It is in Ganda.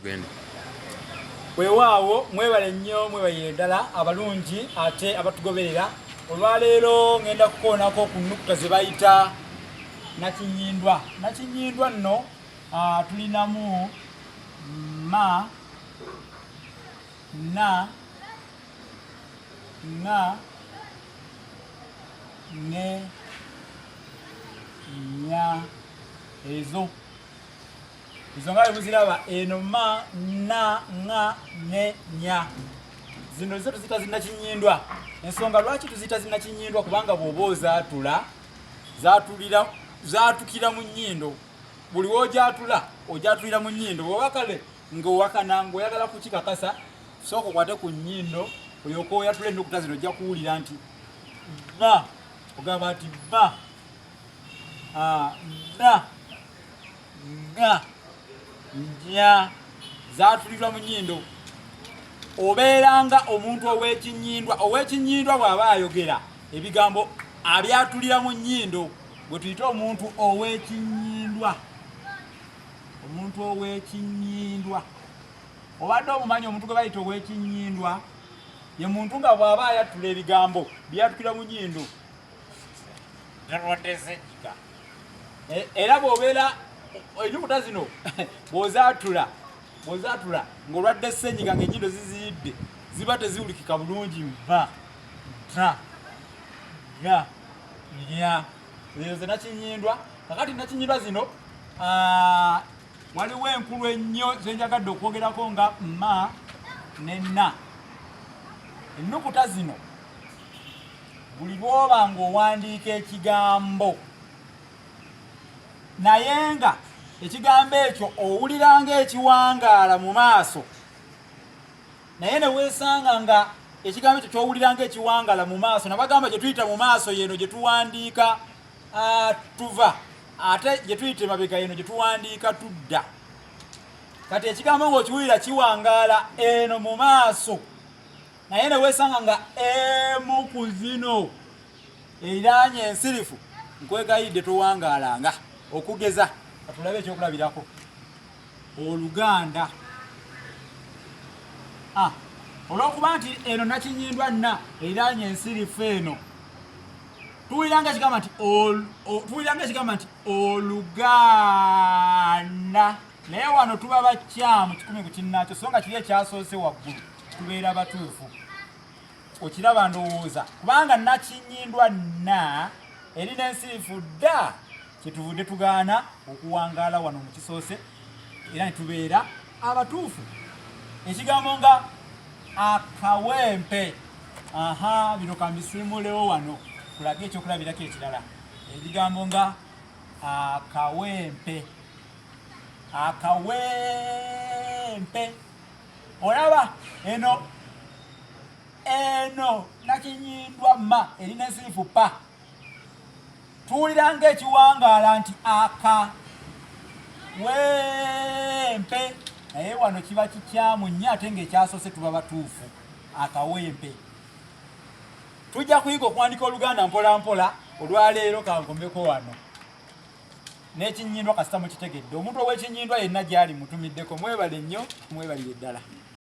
Tugende. Weewaawo, mwebale nnyo, mwebalire ddala abalungi ate abatugoberera. Olwaleero ngenda kukoonako ku nnukuta ze bayita nakinyindwa. Nakinyindwa nno tulinamu ma, na, ŋa ne nya. Ezo ezo nga bwemuziraba, eno ma, na, ŋa ne nya, zino zo tuziyita zinnakinyindwa. Ensonga lwaki tuziyita zinnakinyindwa, kubanga bw'oba ozaatula, zaatulira, zaatukira mu nnyindo. Buli w'ogyatula, ogyatulira mu nnyindo. Bw'oba kale ng'owakana, ng'oyagala kukikakasa, sooka okwate ku nnyindo olyoke oyatula ennukuta zino. Ojja kuwulira nti ba, ogamba nti ba, na, nga, nya, zaatulirwa mu nnyindo. Obeera nga omuntu ow'ekinyindwa. Ow'ekinyindwa bw'aba ayogera ebigambo, abyatulira mu nnyindo. Bwe tuyite omuntu ow'ekinyindwa. Omuntu ow'ekinyindwa, obadde omumanyi? Omuntu gwe bayita ow'ekinyindwa ye muntu nga bw'aba ayatula ebigambo, byatukira mu nnyindo. Nalwadde. Era bw'obeera ennyukuta zino bw'ozaatula ng'olwadde ssenyiga, ng'ennyindo ziziyidde, ziba teziwulikika bulungi. Ma, ta, ga, nya, ezo ze nakinyindwa. Kakati nakinyindwa zino, waliwo enkulu ennyo zenjagadde okwogerako nga ma ne na. Ennukuta zino, buli lw'oba ng'owandiika ekigambo, naye nga ekigambo ekyo owulira ng'ekiwangaala mu maaso, naye ne weesanga nga ekigambo ekyo ky'owulira ng'ekiwangaala mu maaso, nabagamba gye tuyita mu maaso yeno gye tuwandiika tuva, ate gye tuyita emabega yeno gye tuwandiika tudda. Kati ekigambo ng'okiwulira kiwangaala eno mu maaso, naye ne weesanga nga emu ku zino eriraanye ensirifu, nkwegayidde towangaalanga. Okugeza, katulabe ekyokulabirako, Oluganda. Olw'okuba nti eno nakinyindwa nna eriraanye ensirifu eno, tuwulira nga ekigamba nti oluganda, naye wano tuba bakyamu 100 ku kinnaakyo, so nga kiri ekyasoose waggulu tubeera batuufu. Okiraba ndowooza, kubanga nakinyindwa nna erina ensirifu dda, kyetuvudde tugaana okuwangaala wano mu kisoose era ne tubeera abatuufu. Ekigambo nga akawempe. Aha, bino kambisiimulewo wano kulage ekyokulabirako ekirala. Ebigambo nga akawempe, akawempe, olaba eno, eno nakinyindwa ma erina ensirifu pa, tuwulira ng'ekiwangaala nti aka wempe, naye wano kiba kikyamu nnyo, ate ng'ekyasoose tuba batuufu, akawempe. Tujja kuyiga okuwandika Oluganda mpola mpola. Olwaleero kankomeko wano n'ekinyindwa. Kasita mukitegedde, omuntu ow'ekinyindwa yenna gyali mutumiddeko. Mwebale nnyo, mwebalire ddala.